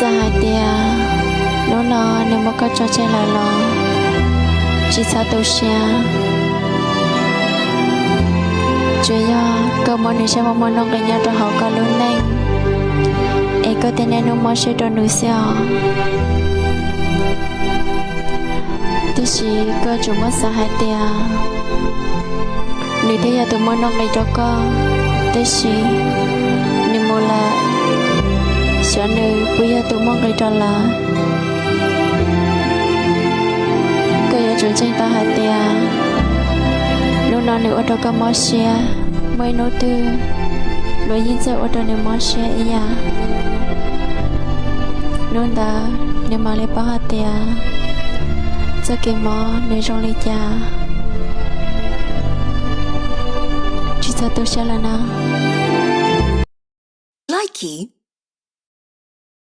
Txawm hais tias hnub no nws muab koj tso tseg lawm los tsis txhob tu siab. Tsuas yog koj muab nws sab muaj muaj nuj nqis nyob rau hauv koj lub neej, es koj thiaj niaj hnub mob siab rau nws xwb os. Tiam sis koj yuav tsum muab xav hais tias nws thiaj yog tus muaj nuj nqis rau koj, tiam sis nws mus lawm, xyov nws puas yog tus muaj nqis rau lawv. Koj yuav tsum ntseeg tau hais tias hnub no nws ua rau koj mob siab, muaj ib hnub twg luag yeej txawj ua rau nws mob siab ib yam. Hnub ntawd nws mam li paub hais tias txoj kev mob nws zoo li cas. Tsis txhob tu siab lawm na. Likey.